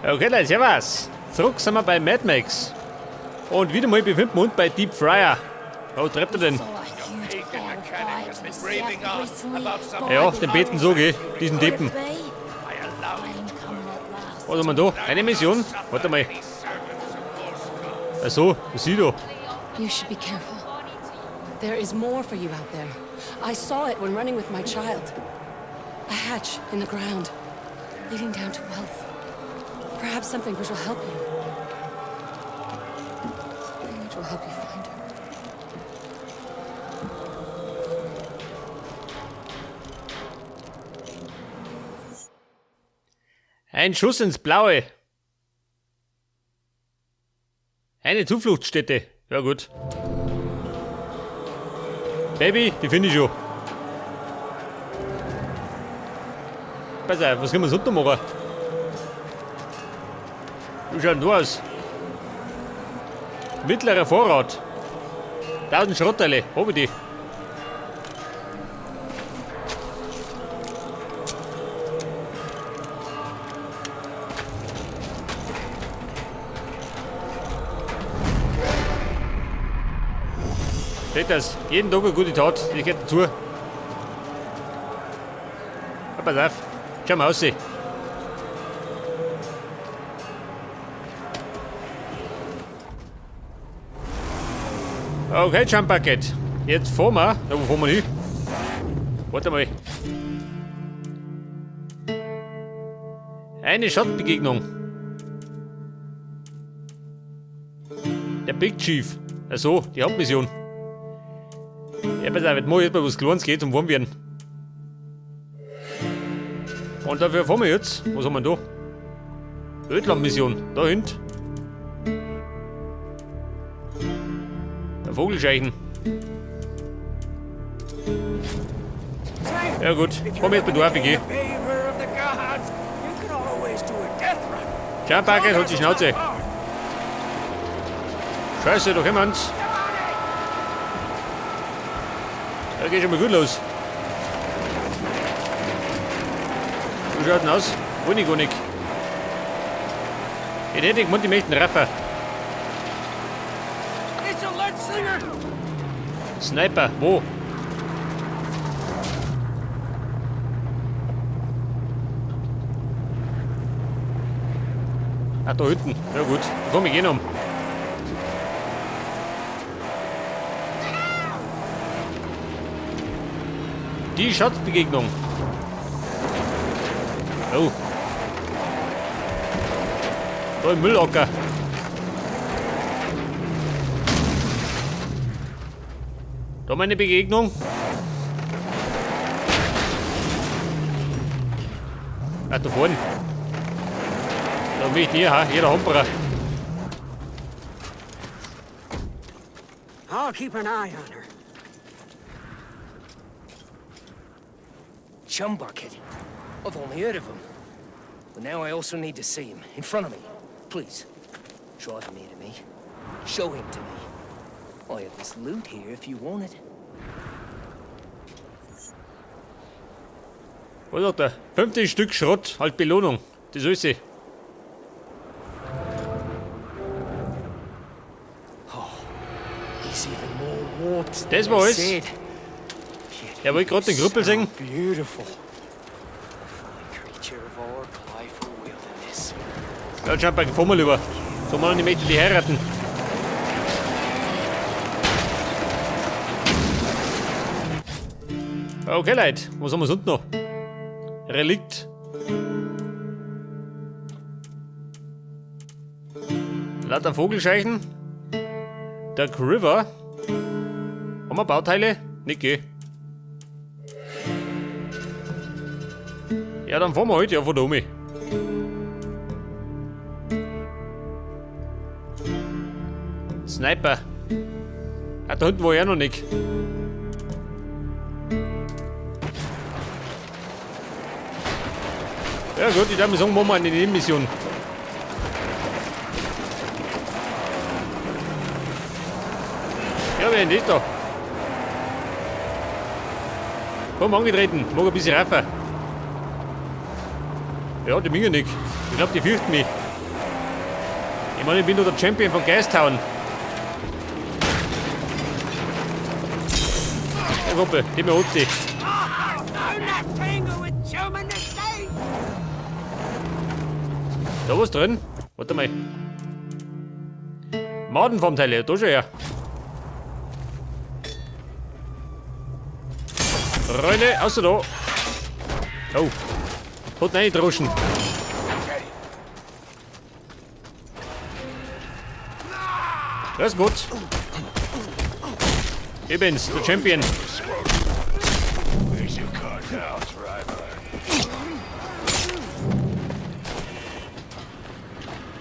Okay, Leute, servus. Zurück sind wir bei Mad Max. Und wieder mal befinden wir uns bei Deep Fryer. Wo treibt er denn? Ja, den Beten so, gell? Diesen Deppen. Was haben wir da? Eine Mission? Warte mal. Ach so, was sieh da? You should be careful. There is more for you out there. I saw it when running with my child. A hatch in the ground, leading down to wealth. Perhaps something which will help you. Something which will help you find her. Ein Schuss ins Blaue. Eine Zufluchtsstätte. Ja gut. Baby, die finde ich schon. Pass auf, was können wir sonst noch machen? Wie schaut denn da aus? Mittlerer Vorrat. 1000 Schrottteile, hab ich die. Seht das? Jeden Tag eine gute Tat, die geht dazu. Ja, pass auf, schau mal aus. Okay, Jump Bucket. Jetzt fahren wir. Na, wo fahren wir hin? Warte mal. Eine Schatzbegegnung. Der Big Chief. Ach so, die Hauptmission. Ja, pass auf, jetzt mach ich erstmal was Kleines geht zum warm werden. Und dafür fahren wir jetzt. Was haben wir denn da? Ödland-Mission. Da hinten. Der Vogelscheichen. Ja gut, fahren wir jetzt bei Dorf, geh. Jump Bucket, holt die Schnauze. Scheiße, da kommen uns. Da geht schon mal gut los. Wie schaut denn aus? Honig, Honig. Ich hätte gemeint, die möchten Raffer. Sniper, wo? Ach, da hinten. Ja gut, da komm ich eh noch. Die Schatzbegegnung. Oh. Da im Müllacker. Da meine Begegnung. Ach, da vorne. Da bin ich nie, ha? Jeder Humperer. I'll keep an eye on her. Chumbucket. I've only heard of him. But now I also need to see him, in front of me. Please, drive him here to me. Show him to me. I have this loot here if you want it. Was sagt er? 50 Stück Schrott, halt Belohnung. Das ist sie. Oh, he's even more warped Das than war I alles. said. Er wollte gerade den Krüppel sehen. Beautiful. Creature of our playful wilderness. Ja, schau mal, fahren wir lieber. So, Mann, ich möchte die heiraten. Okay, Leute, was haben wir sonst noch? Relikt. Lauter Vogelscheichen. Dark River. Haben wir Bauteile? Nicht, gell? Ja, dann fahren wir heute ja von da oben. Sniper. Ah, da hinten war ich auch noch nicht. Ja gut, ich darf mir sagen, machen wir eine Nebenmission. Ja, wer ist denn das da? Komm, angetreten, mag ein bisschen reifer. Ja, die Minge nicht. Ich glaub, die fürchten mich. Ich meine, ich bin doch der Champion von Gastown. Hey, Kumpel, gib mir Hutzi. Da was drin? Warte mal. Madenformteile, da schon her. Freunde, außer da. Oh. Hat reingedroschen. Das ist gut. Ich bin's, der Champion.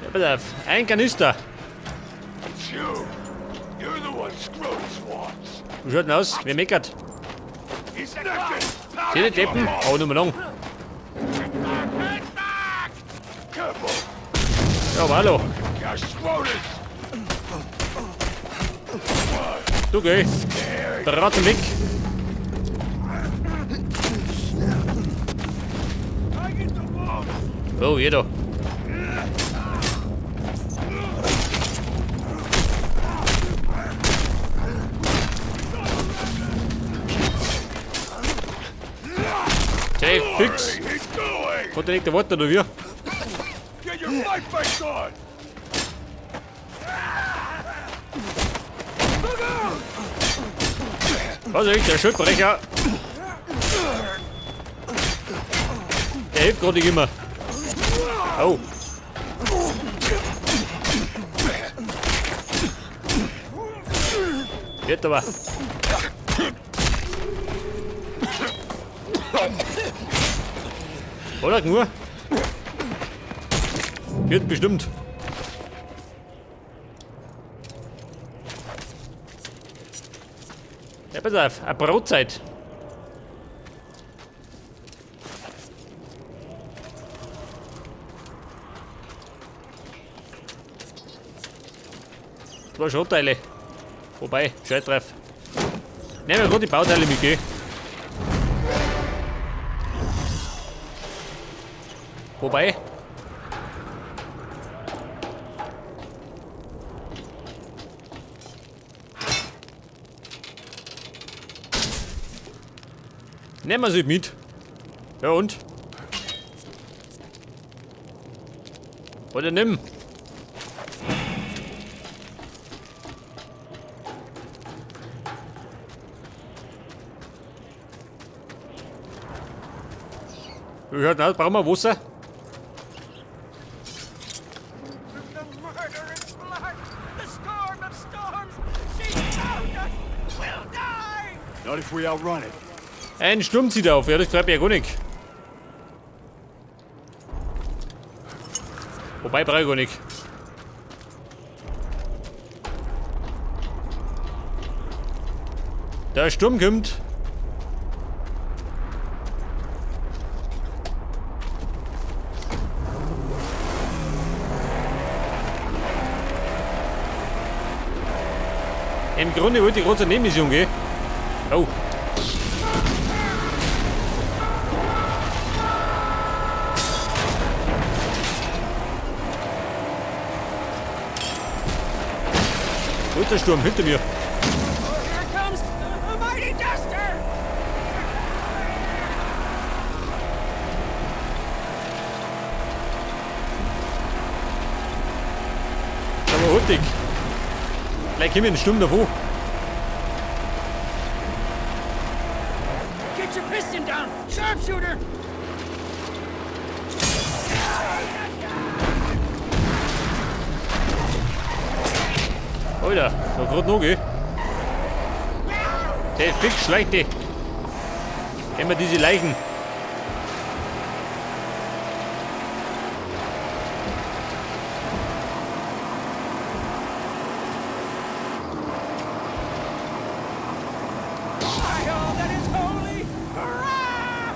Ja, pass auf. Ein Kanister. Wie schaut denn aus? Wer meckert? Sind die Deppen? Oh, nur mal lang. Ja, aber hallo. Du geh. Draht weg. Oh, jeder. Hey, fix. Konnte nicht der Worte oder wir? Was ist der Schildbrecher? Der hilft gerade nicht immer. Oh. Wird aber. Oder nur? Wird bestimmt. Ja, pass auf, eine Brotzeit. Zwei Schrotteile. Wobei, scheiß drauf. Nehmen wir gerade die Bauteile mit, gell? Wobei. Nehmen wir sie mit. Ja und? Oder nimm. Wie schaut denn aus? Brauchen wir Wasser? Not if we outrun it. Ein Sturm zieht auf, ja, das treibt ja gar nicht. Wobei, brauche ich gar nicht. Der Sturm kommt. Im Grunde wollte ich gerade zur Nebenmission gehen. Oh. Wo ist der Sturm? Hinter mir. Here comes a mighty duster! Aber hurtig. Gleich kommt ein Sturm davor. Get your piston down! Sharpshooter! Alter, da grad noch, gell? Der fix schleicht die. Immer diese Leichen. By all that is holy! Hurrah!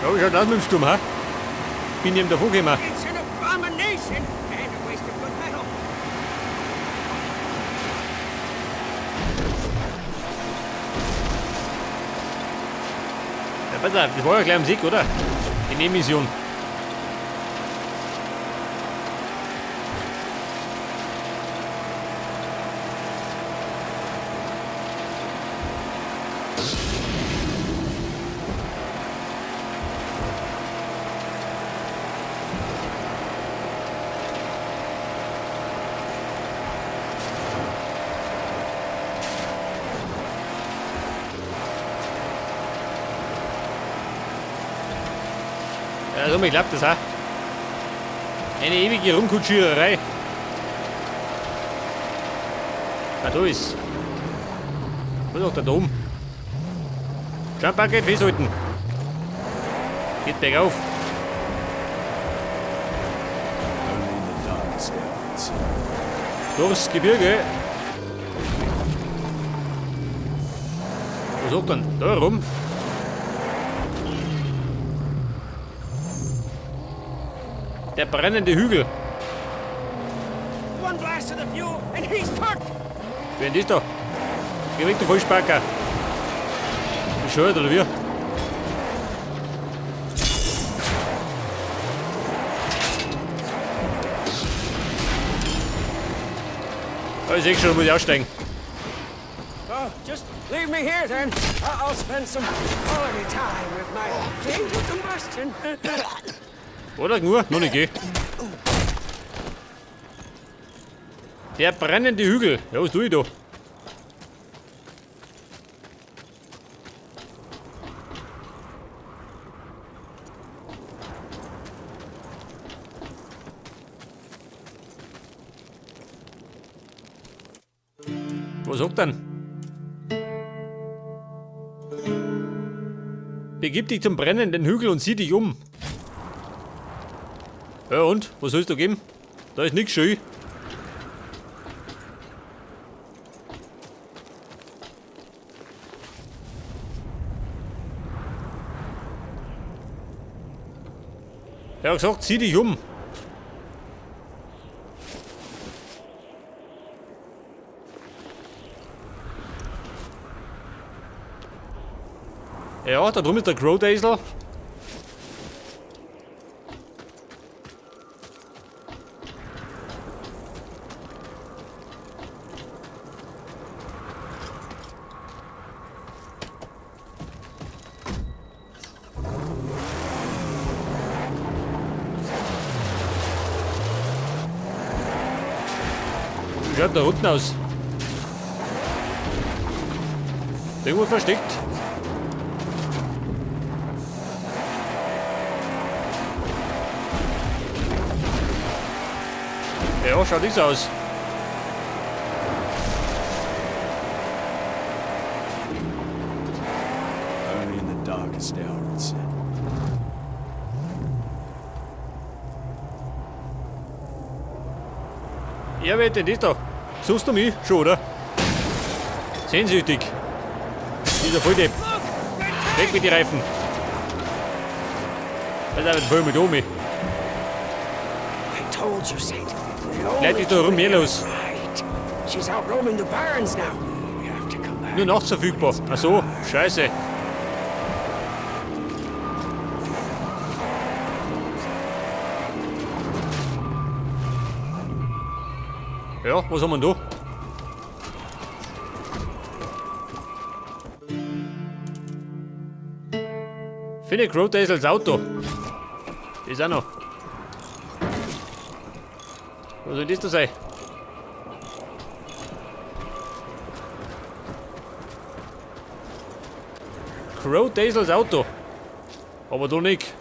Ja, wie schaut aus mit dem Sturm, ha? Bin ich ihm davor gekommen. It's an abomination and a waste of good metal. Ja, pass auf, das war ja gleich am Sieg, oder? Die Nebenmission. Ja, so, ich glaub das auch. Eine ewige Rumkutschiererei. Ah, da ist. Was ist auch da oben? Jump Bucket festhalten. Geht bergauf. Durchs Gebirge. Was sagt denn? Da rum. Der brennende Hügel. One blast of the fuel and he's cooked! Wer denn das da? Geh weg, du Vollspacker. Bescheuert, oder wie? Ah, ich seh schon, muss ich aussteigen. Oh, just leave me here then. I'll spend some quality time with my angel combustion. Oder nur? Noch nicht geh. Der brennende Hügel. Ja, was tue ich da? Was sagt denn? Begib dich zum brennenden Hügel und sieh dich um. Ja und? Was soll's da geben? Da ist nix schön. Er hat gesagt, zieh dich um. Ja, da drüben ist der Crow Daisel. Wie schaut da unten aus? Da irgendwo versteckt. Ja, schaut nicht so aus. Only in the darkest hour, it said. Ja, wer denn das da? Suchst du mich? Schon, oder? Sehnsüchtig. Dieser Volldepp. Weg mit den Reifen. Das ist aber voll mit Omi. I told you, Saint. Gleich ist da rum hier los. Right. She's out roaming the barrens now. We have to come back. Nur nachts verfügbar. Ach so, scheiße. Ja, was haben wir denn da? Finde Crow Daisels Auto. Das ist auch noch. Was soll das da sein? Crow Daisels Auto. Aber da nicht.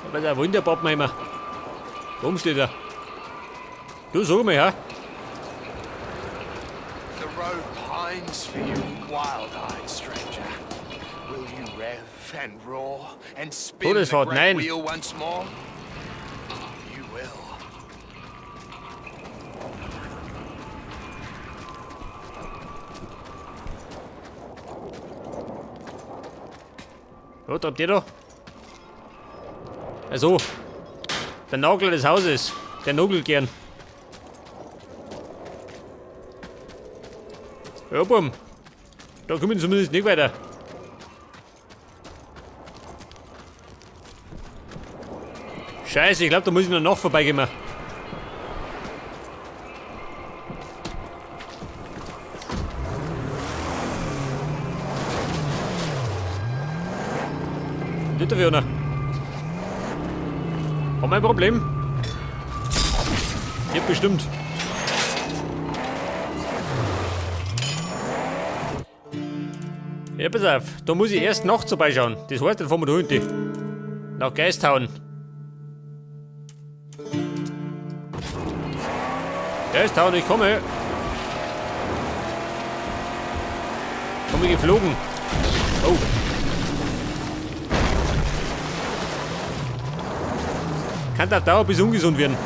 Aber der Wunderpappenheimer. Warum steht er? Du sag mal, ja? The road pines for you, wild-eyed stranger. Will you rev and roar and spin the Todesfahrt, great nein. wheel once more? You will. Was treibt der da? Also, der Nagel des Hauses. Der nogelt gern. Ja, bumm. Da kommen wir zumindest nicht weiter. Scheiße, ich glaube, da muss ich noch vorbeigehen. Nicht der Werner. Haben wir ein Problem? Ja, bestimmt. Ja, pass auf, da muss ich erst nachts vorbeischauen. Das heißt, dann fahren wir da hinten. Nach Geisthauen. Geisthauen, ich komme. Komme geflogen. Oh. Kann auf Dauer bis ungesund werden.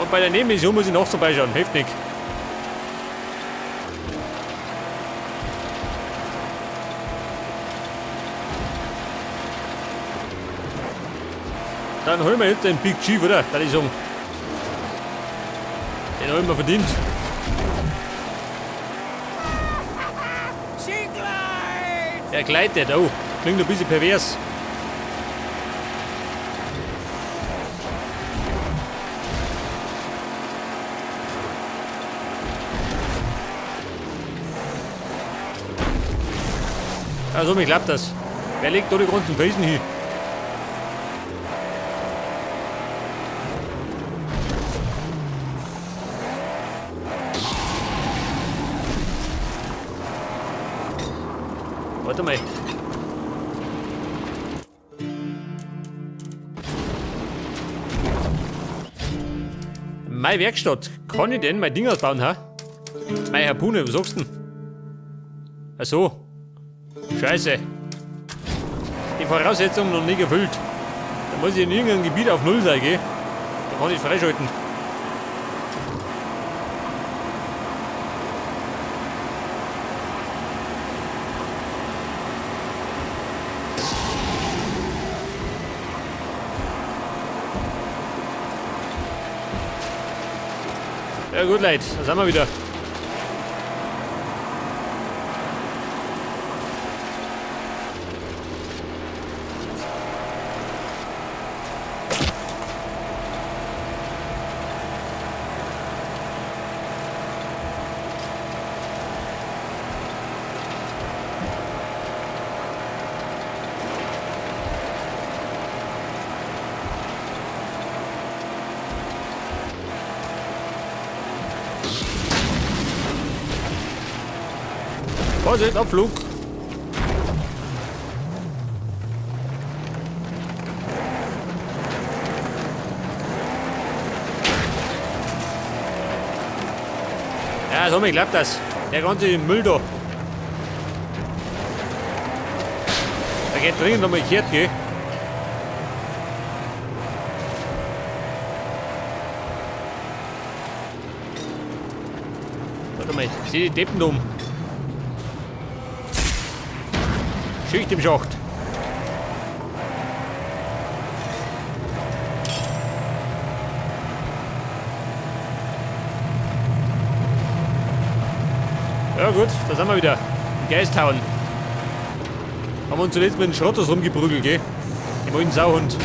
Und bei der Nebenmission muss ich noch vorbeischauen. Hilft nicht. Dann holen wir jetzt den Big Chief, oder? Da ich sagen. Den haben wir verdient. Er gleitet, oh. Klingt ein bisschen pervers. Also, mir klappt das. Wer legt da die ganzen Felsen hin? Warte mal. Meine Werkstatt. Kann ich denn mein Ding ausbauen, ha? Meine Harpune, was sagst du denn? Ach so. Scheiße. Die Voraussetzungen noch nicht erfüllt. Da muss ich in irgendeinem Gebiet auf Null sein, gell? Da kann ich freischalten. Ja gut, Leute, da sind wir wieder. Vorsicht, Abflug! Ja, so, mir klappt das. Der ganze Müll da. Der geht dringend nochmal gekehrt, gell? Warte mal, ich seh die Deppen um. Schicht im Schacht. Ja gut, da sind wir wieder. Im Geisthauen. Haben wir uns zuletzt mit den Schrotters rumgeprügelt, gell? Dem alten Sauhund.